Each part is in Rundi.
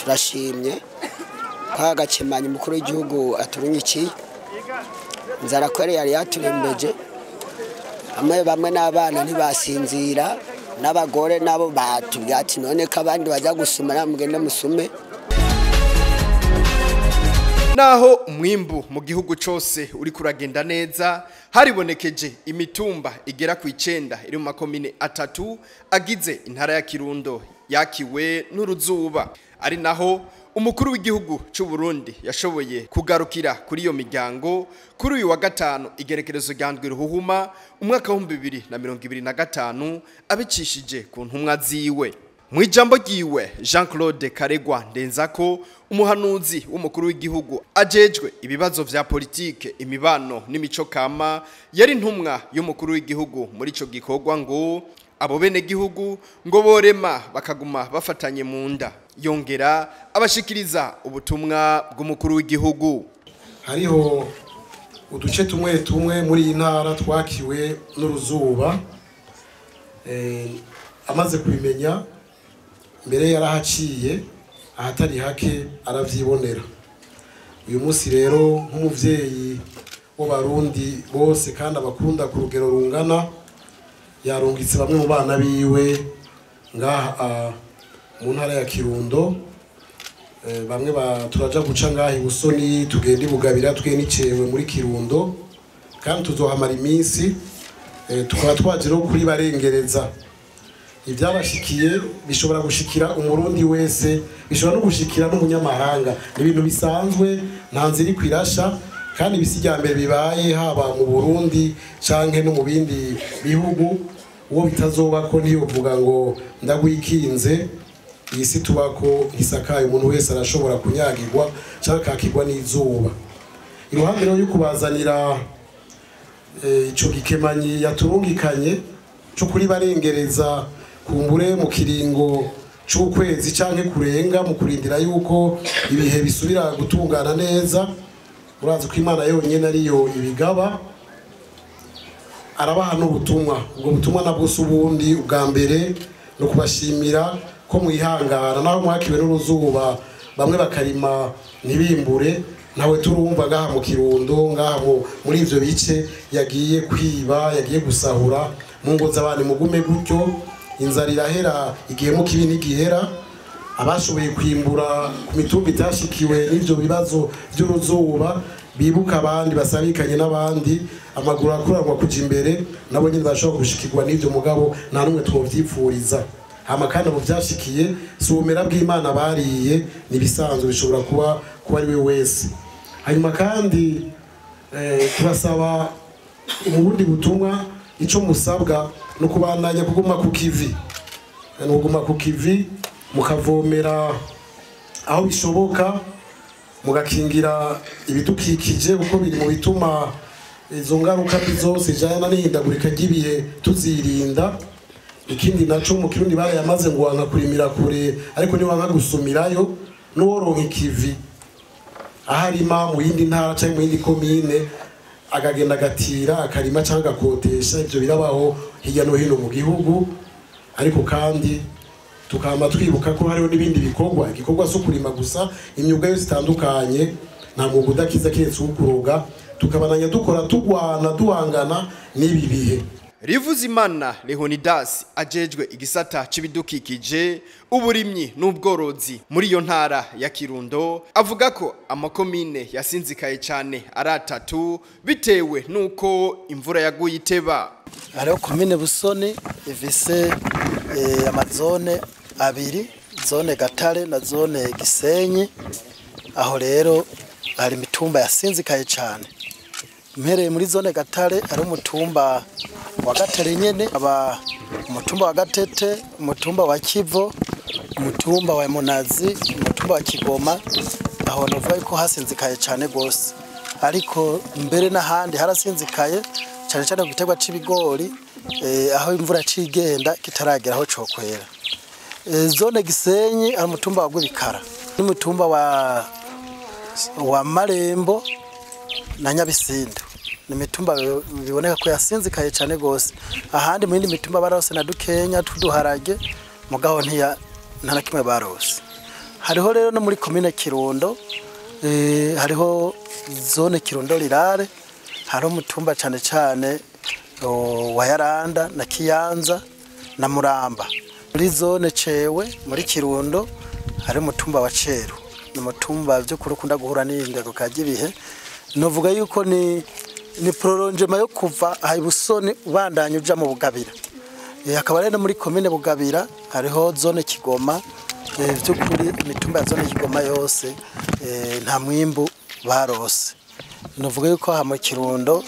Turashimye kwa gakemanyi mukuru w'igihugu aturunyikiye. Inzara kwere yari yaturembeje, bamwe bamwe n'abana ntibasinzira, n'abagore nabo batubwira ati none ko abandi bajya gusuma namugende musume. Naho umwimbu mu gihugu cose uri kuragenda neza, haribonekeje imitumba igera ku 9 iri mu makomine 3 agize intara ya Kirundo yakiwe n'uruzuba, ari naho umukuru w'igihugu c'u Burundi yashoboye kugarukira kuri iyo miryango kuri uyu wa gatanu igerekerezo rya ndwi ruhuhuma umwaka wa 2025 abicishije ku ntumwa ziwe. Mu ijambo ryiwe, Jean Claude Karegwa Ndenzako, umuhanuzi w'umukuru w'igihugu ajejwe ibibazo vya politike, imibano n'imico kama, yari intumwa y'umukuru w'igihugu muri ico gikorwa, ngo abo bene gihugu ngo borema bakaguma bafatanye mu nda. Yongera abashikiriza ubutumwa bw'umukuru w'igihugu. Hariho uduce tumwe tumwe muri iyi ntara twakiwe n'uruzuba. Amaze kubimenya mbere yarahaciye ahatari hake aravyibonera. Uyu munsi rero nk'umuvyeyi w'abarundi bose kandi abakunda ku rugero rungana, yarungitse bamwe mu bana biwe ngaha mu ntara ya Kirundo. Bamwe turaja guca ngaha Ibusoni, tugenda Ibugabira, tugenda Icewe muri Kirundo, kandi tuzohamara iminsi. Tukaba twaje rero kuri barengereza ibyabashikiye bishobora gushikira umurundi wese, bishobora no gushikira n'umunyamahanga. Ni ibintu bisanzwe, nta nzira iri kwirasha, kandi ibisiryambere bibaye haba mu Burundi canke no mu bindi bihugu, uwo bitazoba ko ntiyovuga ngo ndagwikinze. Iyi si tubako ntisakaye, umuntu wese arashobora kunyagirwa canke akakirwa n'izuba. Iruhande rero yo kubazanira ico gikemanyi yaturungikanye cyo kuri barengereza kumbure mu kiringo c'ukwezi canke kurenga, mu kurindira yuko ibihe bisubira gutungana neza, urazi ko Imana yonyene ariyo ibigaba, arabaha n'ubutumwa. Ubwo butumwa nabwo si ubundi, ubwa mbere no kubashimira ko mwihangana naho mwakiwe n'uruzuba, bamwe bakarima ntibimbure. Nawe turumva ngaha mu Kirundo, ngaha muri ivyo bice yagiye kwiba, yagiye gusahura mu ngo z'abantu. Mugume gutyo, inzara irahera igihe mu kibi ntigihera. Abashoboye kwimbura ku mitumba itashikiwe n'ivyo bibazo vy'uruzuba, bibuka abandi, basabikanye n'abandi, amaguru akuranwa kuja imbere, nabo nyene bashobora gushikirwa n'ivyo, mugabo nta n'umwe twovyipfuriza. Hama kandi abo vyashikiye si ubumera bw'Imana bariye, ni ibisanzwe, bishobora kuba kuba ari we wese. Hanyuma kandi turasaba mu bundi butumwa, ico musabwa no kubandanya kuguma ku kivi, no kuguma ku kivi, mukavomera aho bishoboka, mugakingira ibidukikije, kuko biri mu bituma izo ngaruka mbi zose zijana n'ihindagurika ry'ibihe tuzirinda. Ikindi naco mu Kirundi barayamaze ngo wanka kurimira kure, ariko ni wanka gusumirayo. N'uworonka ikivi aharima mu yindi ntara canke mu yindi komine, akagenda agatira akarima canke agakotesha, ivyo birabaho hirya no hino mu gihugu. Ariko kandi tukama twibuka ko hariho n'ibindi bikorwa, igikorwa si ukurima gusa, imyuga yose itandukanye, nta mwuga udakiza keretse uwukuroga. Tukabananya dukora, tugwana, duhangana n'ibi bihe. Rivuzimana Leonidas ajejwe igisata c'ibidukikije, uburimyi n'ubworozi muri iyo ntara ya Kirundo, avuga ko amakomine yasinzikaye cane ari 3 bitewe nuko imvura yaguye iteba. Hariho komine Busoni ifise amazone 2, zone Gatare na zone Gisenyi. Aho rero hari imitumba yasinzikaye cane. Mpereye muri zone Gatare, ari umutumba wa Gatare nyene, aba umutumba wa Gatete, umutumba wa Kivo, umutumba wa Munazi, umutumba wa Kigoma. Aho novuga ko hasinzikaye cane gose, ariko mbere n'ahandi harasinzikaye cane cane ku giterwa c'ibigori, aho imvura cigenda kitaragera aho cokwera. Zone Gisenyi ari umutumba wa Gwibikara n'umutumba wa Marembo na Nyabisindu. Ni imitumba biboneka ko yasinzikaye cane gose. Ahandi mu yindi mitumba barose na dukenya tuduharage, mugabo nta na kimwe barose. Hariho rero no muri komine Kirundo, hariho zone Kirundo rirare, hari umutumba cane cane wa Yaranda na Kiyanza na Muramba. Muri zone Cewe muri Kirundo hari umutumba wa Ceru, ni umutumba vy'ukuri ukunda guhura n'ihindagurika ry'ibihe. Novuga yuko ni prolongement yo kuva aha Busoni ubandanya uja mu Bugabira. Hakaba rero muri komine Bugabira hariho zone Kigoma, vy'ukuri imitumba ya zone Kigoma yose nta mwimbu barose. Novuga yuko aha mu Kirundo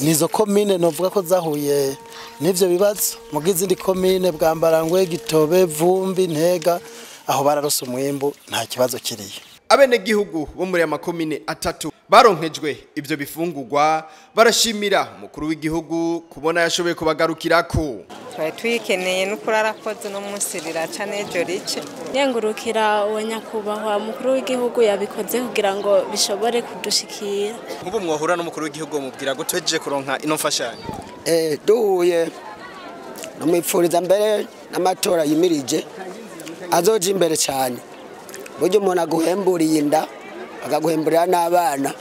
nizo komine novuga ko zahuye n'ivyo bibazo. Mu izindi komine Bwambarangwe, Gitobe, Vumbi, Ntega, aho bararose umwimbu nta kibazo kiriyo. Abenegihugu bo muri amakomine atatu baronkejwe ivyo bifungurwa barashimira umukuru w'igihugu kubona yashoboye kubagarukirako. Twari tuyikeneye n'ukuri arakoze no munsi riraca n'ejo rice. Nyengurukira uwo nyakubahwa mukuru w'igihugu yabikoze kugira ngo bishobore kudushikira. Nk'ubu mwohura n'umukuru w'igihugu mubwira ko twejeje kuronka ino mfashanyo. Duhuye namwipfuriza mbere n'amatora yimirije azoja imbere cyane. Buryo umuntu aguhemburiye inda akaguhemburira n'abana,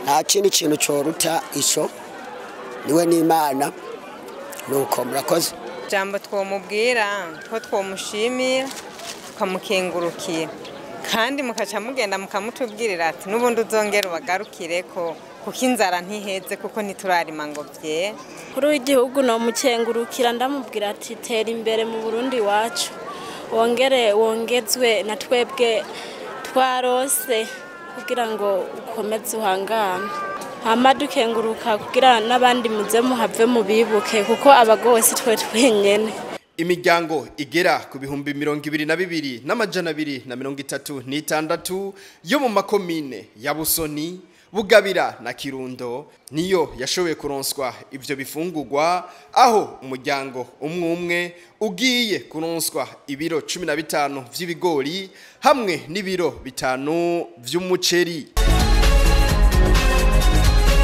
nta kindi kintu cyoruta ico, niwe n'Imana. Nuko murakoze. Jambo twomubwira ko twomushimira tukamukengurukira, kandi mukaca mugenda mukamutubwirira ati n'ubundi uzongera ubagarukire ko kuko inzara ntiheze, kuko ntiturarima ngo vyere. Kuri w'igihugu no mukengurukira ndamubwira ati tera imbere mu Burundi wacu, wongere wongezwe na twebwe twarose kugira ngo ukomeze uhangane. Hama dukenguruka kugira n'abandi muze muhave mubibuke, kuko abagowe si twe twenyene. Imiryango igera ku 22,236 yo mu makomine ya Busoni, Bugabira na Kirundo niyo yashoboye kuronswa ivyo bifungurwa, aho umuryango umwe umwe ugiye kuronswa ibiro 15 vy'ibigori hamwe n'ibiro 5 vy'umuceri.